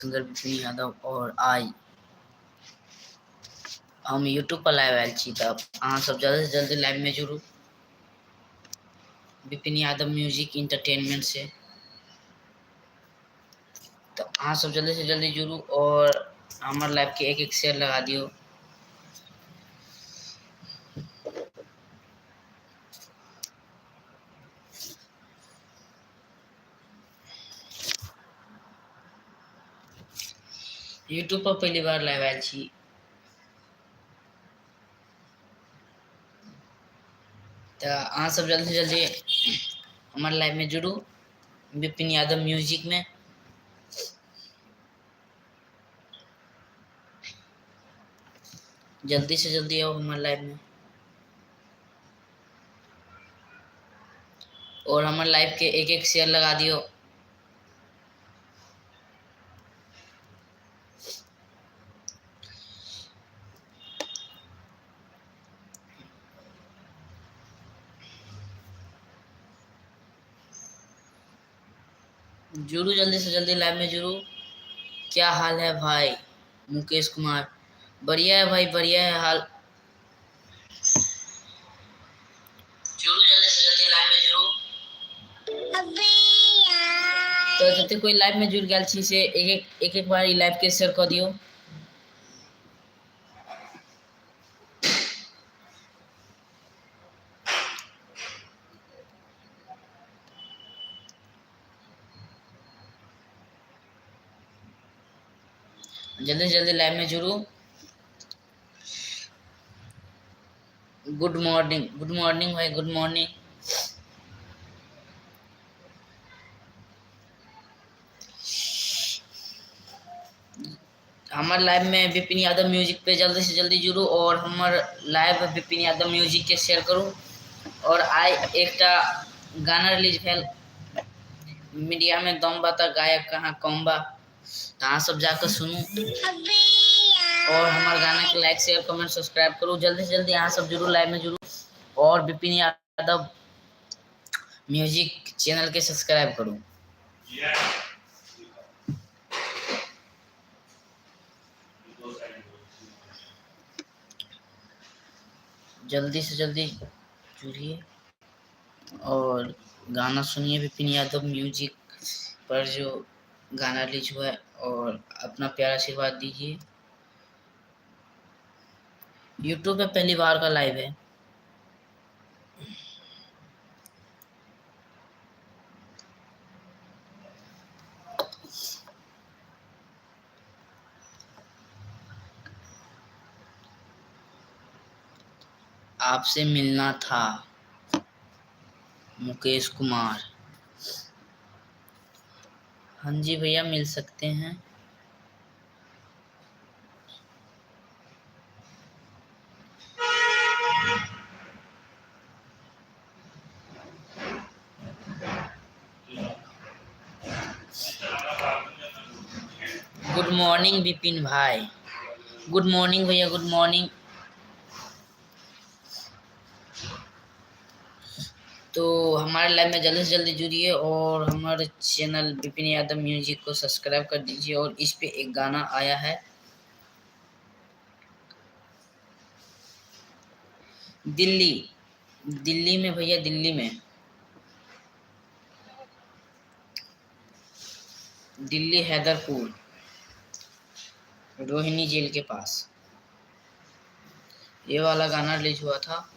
Singer Vipin Yadav और आइ हम YouTube पर live आयल छी। तऽ अहाँ सब जल्दी से जल्दी लाइव में जुड़ू विपिन यादव म्यूजिक इंटरटेनमेंट से। तऽ अहाँ सब जल्दी से जल्दी जुड़ू और हमर लाइव के एक एक शेयर लगा दियौ। यूट्यूब पर पहली बार लाइव आयल छी। तऽ अहाँ सब जल्दी से जल्दी हमर लाइव में जुड़ू विपिन यादव म्यूजिक में। जल्दी से जल्दी आओ हमारे लाइव में और हमारे लाइव के एक एक शेयर लगा दियो। जुड़ू जल्दी से जल्दी लाइव में जुड़ू। क्या हाल है भाई मुकेश कुमार? बढ़िया है भाई, बढ़िया है हाल। जुड़ू जल्दी से जल्दी लाइव में जुड़ू। तो जते कोई लाइव में जुड़ गेल छी से एक एक एक एक बार ई लाइव के शेयर क दियो। जल्दी से जल्दी लाइव में जुड़ू। गुड मॉर्निंग, गुड मॉर्निंग भाई, गुड मॉर्निंग। हमारे लाइव में विपिन यादव म्यूजिक पे जल्दी से जल्दी जुड़ू और हमार लाइव विपिन यादव म्यूजिक के शेयर करू। और आइ एकटा गाना रिलीज भेल मीडिया में दम बा त गायक कहाँ कम बा, तो अहाँ सब जाकर सुनू और हमार गाना के लाइक शेयर कमेंट सब्सक्राइब करू। जल्दी से जल्दी अहाँ सब जुड़ू, लाइव में जुड़ू और विपिन यादव म्यूजिक चैनल के सब्सक्राइब करू। जल्दी से जल्दी जुड़िए और गाना सुनिए विपिन यादव म्यूजिक पर जो गाना रिलीज हुआ है और अपना प्यारा आशीर्वाद दीजिए। यूट्यूब पे पहली बार का लाइव है। आपसे मिलना था मुकेश कुमार। हाँ जी भैया, मिल सकते हैं। गुड मॉर्निंग विपिन भाई, गुड मॉर्निंग भैया, गुड मॉर्निंग। तो हमारे लाइव में जल्दी से जल्दी जुड़िए और हमारे चैनल विपिन यादव म्यूजिक को सब्सक्राइब कर दीजिए। और इस पे एक गाना आया है दिल्ली, दिल्ली में भैया, दिल्ली में, दिल्ली हैदरपुर रोहिणी जेल के पास ये वाला गाना रिलीज हुआ था।